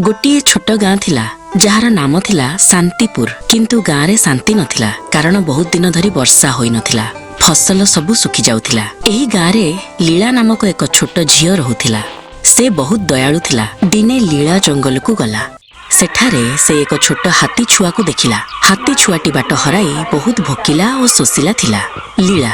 ଗୋଟିଏ ଛୋଟ ଗାଁ ଥିଲା, ଯାହାର ନାମ ଥିଲା ଶାନ୍ତିପୁର। କିନ୍ତୁ ଗାଁରେ ଶାନ୍ତି ନଥିଲା, କାରଣ ବହୁତ ଦିନ ଧରି ବର୍ଷା ହୋଇନଥିଲା। ଫସଲ ସବୁ ଶୁଖି ଯାଉଥିଲା। ଏହି ଗାଁରେ ଲୀଳା ନାମକ ଏକ ଛୋଟ ଝିଅ ରହୁଥିଲା। ସେ ବହୁତ ଦୟାଳୁ ଥିଲା। ଦିନେ ଲୀଳା ଜଙ୍ଗଲକୁ ଗଲା। ସେଠାରେ ସେ ଏକ ଛୋଟ ହାତୀ ଛୁଆକୁ ଦେଖିଲା। ହାତୀ ଛୁଆଟି ବାଟ ହରାଇ ବହୁତ ଭୋକିଲା ଓ ଶୋଷିଲା ଥିଲା। ଲୀଳା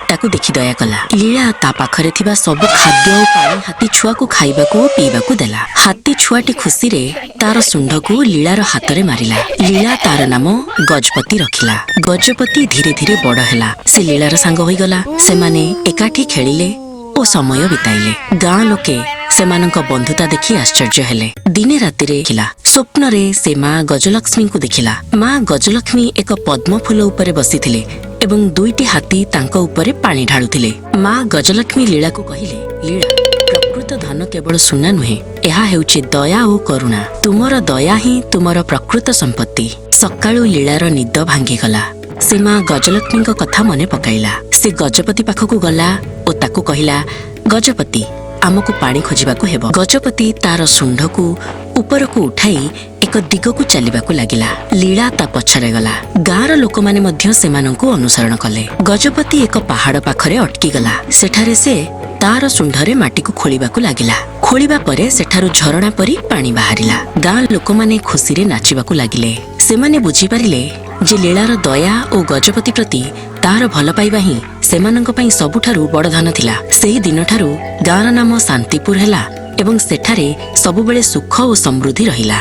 ତାକୁ ଦେଖି ଦୟା କଲା। ଲୀଳା ତା ପାଖରେ ଥିବା ସବୁ ଖାଦ୍ୟ ଓ ପାଣି ହାତୀ ଛୁଆକୁ ଖାଇବାକୁ ଓ ପିଇବାକୁ ଦେଲା। ହାତୀ ଛୁଆଟି ଖୁସିରେ ତାର ଶୁଣ୍ଢକୁ ଲୀଳାର ହାତରେ ମାରିଲା। ଲୀଳା ତାର ନାମ ଗଜପତି ରଖିଲା। ଗଜପତି ଧୀରେ ଧୀରେ ବଡ ହେଲା। ସେ ଲୀଳାର ସାଙ୍ଗ ହୋଇଗଲା। ସେମାନେ ଏକାଠି ଖେଳିଲେ ଓ ସମୟ ବିତାଇଲେ। ଗାଁ ଲୋକେ ସେମାନଙ୍କ ବନ୍ଧୁତା ଦେଖି ଆଶ୍ଚର୍ଯ୍ୟ ହେଲେ। ଦିନେ ରାତିରେ ଦେଖିଲା, ସ୍ୱପ୍ନରେ ସେ ମା ଗଜଲକ୍ଷ୍ମୀଙ୍କୁ ଦେଖିଲା। ମା ଗଜଲକ୍ଷ୍ମୀ ଏକ ପଦ୍ମ ଫୁଲ ଉପରେ ବସିଥିଲେ ଏବଂ ଦୁଇଟି ହାତୀ ତାଙ୍କ ଉପରେ ପାଣି ଢାଳୁଥିଲେ। ମା ଗଜଲକ୍ଷ୍ମୀ ଲୀଳାକୁ କହିଲେ, "ଲୀଳା, ପ୍ରକୃତ ଧନ କେବଳ ସୁନା ନୁହେଁ, ଏହା ହେଉଛି ଦୟା ଓ କରୁଣା। ତୁମର ଦୟା ହିଁ ତୁମର ପ୍ରକୃତ ସମ୍ପତ୍ତି।" ସକାଳୁ ଲୀଳାର ନିଦ ଭାଙ୍ଗିଗଲା। ସେ ମା ଗଜଲକ୍ଷ୍ମୀଙ୍କ କଥା ମନେ ପକାଇଲା। ସେ ଗଜପତି ପାଖକୁ ଗଲା ଓ ତାକୁ କହିଲା, "ଗଜପତି, ଆମକୁ ପାଣି ଖୋଜିବାକୁ ହେବ।" ଗଜପତି ତାର ଶୁଣ୍ଢକୁ ଉପରକୁ ଉଠାଇ ଏକ ଦିଗକୁ ଚାଲିବାକୁ ଲାଗିଲା। ଲୀଳା ତା ପଛରେ ଗଲା। ଗାଁର ଲୋକମାନେ ମଧ୍ୟ ସେମାନଙ୍କୁ ଅନୁସରଣ କଲେ। ଗଜପତି ଏକ ପାହାଡ଼ ପାଖରେ ଅଟକିଗଲା। ସେଠାରେ ସେ ତାର ଶୁଣ୍ଢରେ ମାଟିକୁ ଖୋଳିବାକୁ ଲାଗିଲା। ଖୋଳିବା ପରେ ସେଠାରୁ ଝରଣା ପରି ପାଣି ବାହାରିଲା। ଗାଁ ଲୋକମାନେ ଖୁସିରେ ନାଚିବାକୁ ଲାଗିଲେ। ସେମାନେ ବୁଝିପାରିଲେ ଯେ ଲୀଳାର ଦୟା ଓ ଗଜପତି ପ୍ରତି ତାର ଭଲ ପାଇବା ହିଁ ସେମାନଙ୍କ ପାଇଁ ସବୁଠାରୁ ବଡ଼ ଧନ ଥିଲା। ସେହି ଦିନଠାରୁ ଗାଁର ନାମ ଶାନ୍ତିପୁର ହେଲା ଏବଂ ସେଠାରେ ସବୁବେଳେ ସୁଖ ଓ ସମୃଦ୍ଧି ରହିଲା।